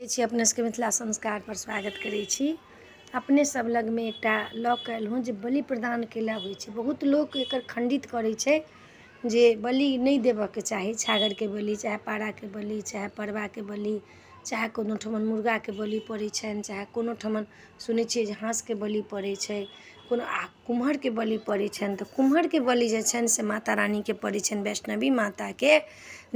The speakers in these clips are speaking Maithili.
छी अपने सबके मिथिला संस्कार पर स्वागत करै छी। अपने सब लगमे एकटा लऽ कऽ एलहुँ जे बलि प्रदान कैला होइ छै। बहुत लोक एकर खण्डित करै छै जे बलि नहि देबऽके चाही, छागरके बलि चाहे पाराके बलि चाहे पड़बाके बलि, चाहे कोनो ठमन मुर्गाके बलि पड़ै छनि, चाहे कोनो ठमन सुनै छियै जे हाँसके बलि पड़ै छै, कोनो आ कुम्हरके बलि पड़ै छनि। तऽ कुम्हरके बलि जे छनि से माता रानीके पड़ै छनि, वैष्णवी माताके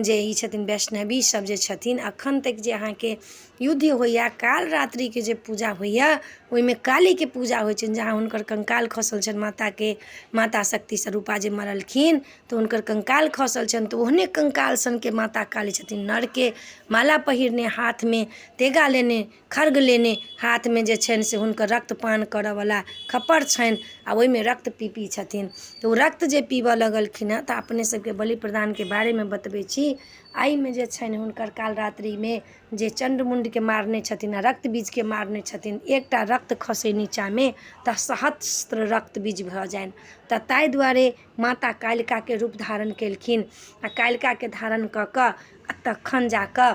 जे ई छथिन, वैष्णवी सब जे छथिन। अखन तक जे अहाँके युद्ध होइए, काल रात्रिके जे पूजा होइए, ओहिमे कालीके पूजा होइ छनि, जहाँ हुनकर कंकाल खसल छनि माताके। माता शक्ति स्वरूपा जे मरलखिन तऽ हुनकर कंकाल खसल छनि, तऽ ओहने कंकाल सनके माता काली छथिन। नरके माला पहिरने, हाथमे तेगा लेने, खर्ग लेने, हाथमे जे छनि से हुनकर रक्तपान करऽवला खप्पर छनि आ ओहिमे रक्त पीपी छथिन। तऽ ओ रक्त जे पीबऽ लगलखिन हँ, तऽ अपने सबके बलि प्रदानके बारेमे बतबै छी। एहिमे जे छनि हुनकर काल रात्रिमे जे चण्डमुण्डके मारने छथिन आ रक्त बीजके मारने छथिन, एकटा रक्त खसै नीचाँमे तऽ सहस्त्र रक्त बीज भऽ जानि। तऽ ताहि दुआरे माता कालिकाके रूप धारण केलखिन आ कालिकाके धारण कऽ कऽ आ तखन जा कऽ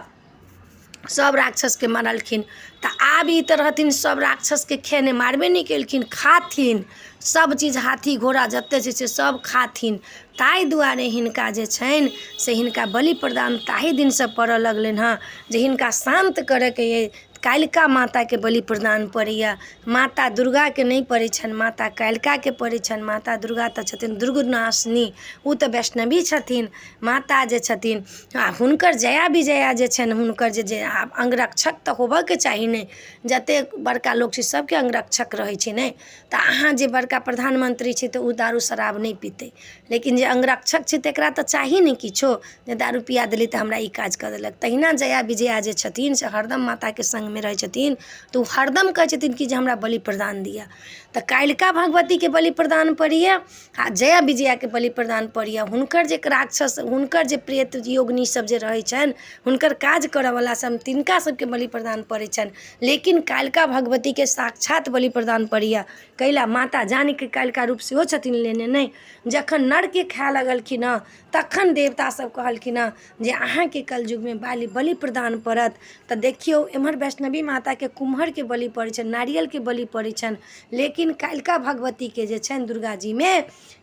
सब राक्षसके मारलखिन। तऽ आब ई तऽ रहथिन सब राक्षसके खेने, मारबे नहि केलखिन, खाथिन सब चीज, हाथी घोड़ा जते छै से सब खाथिन। ताहि दुआरे हिनका जे छनि से हिनका बलि प्रदान ताहि दिनसँ पड़ऽ लगलनि हँ जे हिनका शान्त करऽके अइ। कालिका माताके बलि प्रदान पड़ैए, माता दुर्गाके नहि पड़ै छनि, माता कालिकाके पड़ै छनि। माता दुर्गा तऽ छथिन दुर्गनाशिनी, ओ तऽ वैष्णवी छथिन माता जे छथिन। आ हुनकर जया विजया जे छनि, हुनकर जे आब अङ्गरक्षक तऽ होबऽके चाही ने। जतेक बड़का लोक छै सबके अङ्गरक्षक रहै छै ने। तऽ अहाँ जे बड़का प्रधानमन्त्री छी तऽ ओ दारू शराब नहि पीतै, लेकिन जे अङ्गरक्षक छै तकरा तऽ चाही ने किछो, जे दारू पिया देली तऽ हमरा ई काज कऽ देलक। तहिना जया विजया जे छथिन से हरदम माताके सङ्गमे रहै छथिन। तऽ ओ हरदम कहै छथिन कि जे हमरा बलि प्रदान दिअ। तऽ कालिका भगवतीके बलि प्रदान पड़ैए आ जया विजयाके बलि प्रदान पड़ैए। हुनकर जे राक्षस, हुनकर जे प्रेत योगिनी सब जे रहै छनि, हुनकर काज करऽवला सब, तिनका सबके बलि प्रदान पड़ै छनि, लेकिन कालिका भगवतीके साक्षात बलि प्रदान पड़ैए। कैला माता जानकी कालिका रूप सेहो छथिन लेने नहि। जखन नरके खाय लगलखिन हँ तखन देवता सब कहलखिन हँ जे अहाँके कलयुगमे बाली बलि प्रदान पड़त। तऽ देखियौ, एम्हर वैष्णवी माताके कुम्हरके बलि पड़ै छनि, नारियलके बलि पड़ै छनि, लेकिन कालिका भगवतीके जे छनि दुर्गा जीमे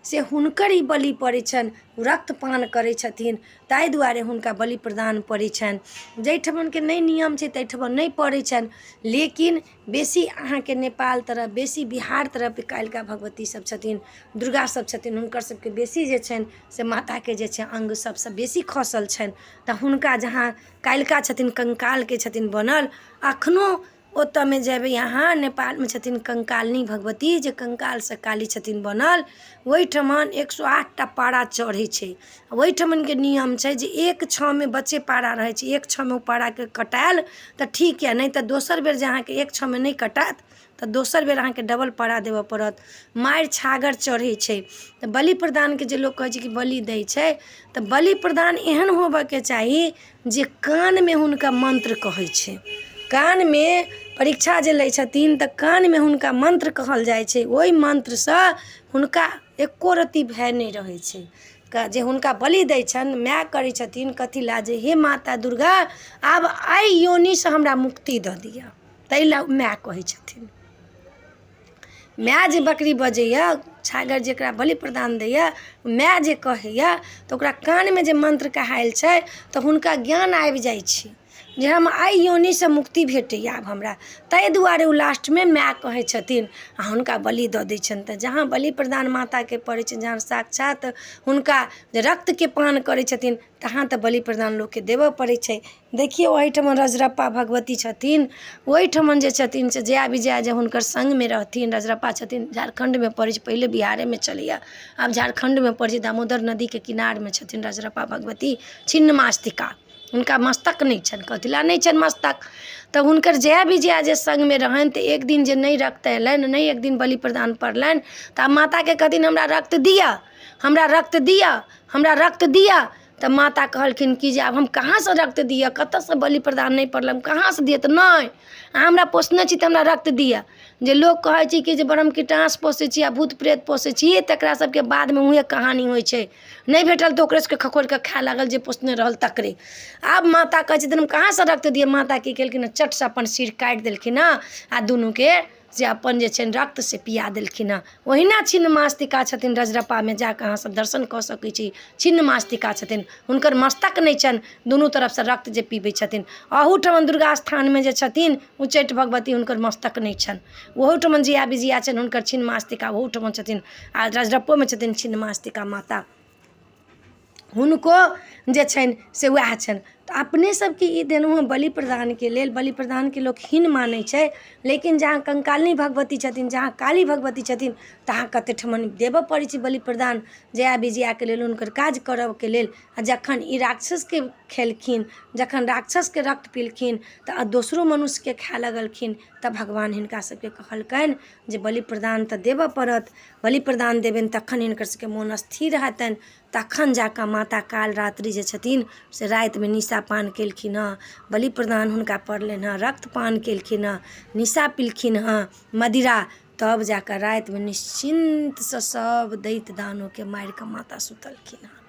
से हुनकर ई बलि पड़ै छनि, रक्तपान करै छथिन, ताहि दुआरे हुनका बलि प्रदान पड़ै छनि। जाहिठमनके नहि नियम छै ताहिठमन नहि पड़ै छनि, लेकिन बेसी अहाँके नेपाल तरफ, बेसी बिहार तरफ कालिका भगवती सब छथिन, दुर्गा सब छथिन। हुनकर सबके बेसी जे छनि से माताके जे छै अङ्ग सबसँ बेसी खसल छनि। तऽ हुनका जहाँ कालिका छथिन, कंकालके छथिन बनल, अखनो ओतऽमे जेबै अहाँ, नेपालमे छथिन कंकालिनी भगवती, जे कंकालसँ काली छथिन बनल, ओहिठमन 108टा पारा चढ़ै छै। ओहिठमनके नियम छै जे एक छओमे बच्चे पारा रहै छै, एक छओमे ओ पाराके कटायल तऽ ठीक यऽ, नहि तऽ दोसर बेर जे अहाँके एक छओमे नहि कटायत तऽ दोसर बेर अहाँके डबल पारा देबऽ पड़त। मारि छागर चढ़ै छै। तऽ बलि प्रदानके जे लोक कहै छै कि बलि दै छै, तऽ बलि प्रदान एहन होबऽके चाही जे कानमे हुनका मन्त्र कहै छै। कानमे परीक्षा जे लै छथिन तऽ कानमे हुनका मन्त्र कहल जाइ छै, ओहि मन्त्रसँ हुनका एको रत्ती भय नहि रहै छै जे हुनका बलि दै छनि। माय करै छथिन कथी लए जे हे माता दुर्गा, आब एहि योनिसँ हमरा मुक्ति दऽ दिअ, ताहि लए माय कहै छथिन। माय जे बकरी बजैए, छागर जकरा बलि प्रदान दैए, माय जे कहैए तऽ ओकरा कानमे जे मन्त्र कहायल छै तऽ हुनका ज्ञान आबि जाइ छै जे हम एहि योनिसँ मुक्ति भेटैए आब हमरा। ताहि दुआरे ओ लास्टमे माय कहै छथिन आ हुनका बलि दऽ दै छनि। तऽ जहाँ बलि प्रदान माताके पड़ै छनि, जहाँ साक्षात हुनका जे रक्तके पान करै छथिन, तहाँ तऽ बलि प्रदान लोकके देबऽ पड़ै छै। देखियौ, एहिठमन रजरप्पा भगवती छथिन, ओहिठमन जे छथिन से जया विजया जे हुनकर सङ्गमे रहथिन। रजरप्पा छथिन, झारखण्डमे पड़ै छै, पहिले बिहारेमे छलैए, आब झारखण्डमे पड़ै छै। दामोदर नदीके किनारमे छथिन रजरप्पा भगवती, छिन्न मास्तिका, हुनका मस्तक नहि छनि। कथी लए नहि छनि मस्तक? तऽ हुनकर जया विजया जे सङ्गमे रहनि, तऽ एक दिन जे नहि रक्त अयलनि, नहि एक दिन बलि प्रदान पड़लनि, तऽ माताके कहथिन, हमरा रक्त दिअ, हमरा रक्त दिअ, हमरा रक्त दिअ। तऽ माता कहलखिन कि जे आब हम कहाँसँ रक्त दिअ, कतऽसँ बलि प्रदान नहि पड़ल, हम कहाँसँ दिअ? तऽ नहि, अहाँ हमरा पोसने छी तऽ हमरा रक्त दिअ। जे लोक कहै छै कि जे ब्रह्मकिटाँस पोसै छी आ भूत प्रेत पोसै छी, तकरा सबके बादमे उहे कहानी होइ छै। नहि भेटल तऽ ओकरे सबके खखोरि कऽ खाय लागल, जे पोसने रहल तकरे। आब माता कहै छथिन हम कहाँसँ रक्त दिअ? माता की केलखिन? चटसँ अपन सिर काटि देलखिन हँ आ दुनूके से अपन जे छनि रक्त से पिया देलखिन हँ। ओहिना छिन्नमास्तिका छथिन, रजरप्पामे जाकऽ अहाँ सब दर्शन कऽ सकै छी। छिन्नमास्तिका छथिन, हुनकर मस्तक नहि छनि, दुनू तरफसँ रक्त जे पीबै छथिन। अहूठमन दुर्गा स्थानमे जे छथिन उच्चैठ भगवती, हुनकर मस्तक नहि छनि। ओहूठमन जिया बिजिया छनि हुनकर, छिन्नमास्तिका ओहूठमन छथिन आ रजरप्पोमे छथिन छिन्नमास्तिका माता, हुनको जे छनि से उएह छनि। तऽ अपने सबके ई देलहुँ हँ बलि प्रदानके लेल। बलि प्रदानके लोक हीन मानै छै, लेकिन जहाँ कंकालिनी भगवती छथिन, जहाँ काली भगवती छथिन, तहाँ कते ठमन देबऽ पड़ै छै बलि प्रदान जया विजयाके लेल, हुनकर काज करबके लेल। आ जखन ई राक्षसके खेलखिन, जखन राक्षसके रक्त पिलखिन, तऽ दोसरो मनुष्यके खाय लगलखिन। तऽ भगवान हिनका सबके कहलकनि जे बलि प्रदान तऽ देबऽ पड़त, बलि प्रदान देबनि तखन हिनकर सबके मोन स्थिर हेतनि। तखन जाकऽ माता काल रात्रि जे छथिन से रातिमे निशा पान केलखिन हँ, बलि प्रदान हुनका पड़लनि हँ, रक्तपान केलखिन हँ, निशा पिलखिन हँ मदिरा, तब जाकऽ रातिमे निश्चिन्तसँ सब दैत दानवके मारिकऽ माता सुतलखिन हँ।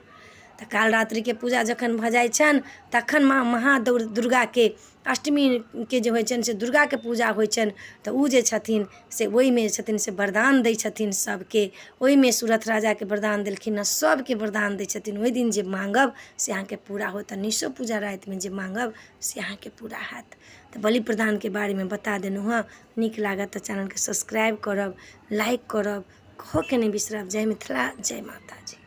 तऽ काल रात्रिके पूजा जखन भऽ जाइ छनि तखन माँ महा दुर्गाके अष्टमीके जे होइ छनि से दुर्गाके पूजा होइ छनि। तऽ ओ जे छथिन से ओहिमे जे छथिन से वरदान दै छथिन सबके। ओहिमे सुरथ राजाके वरदान देलखिन हँ, सबके वरदान दै छथिन। ओहि दिन जे माँगब से अहाँके पूरा होत। निशो पूजा रातिमे जे माँगब से अहाँके पूरा हैत। तऽ बलि प्रदानके बारेमे बता देलहुँ हँ। नीक लागत तऽ चैनलके सब्सक्राइब करब, लाइक करब, कहऽके नहि बिसरब। जय मिथिला, जय माताजी।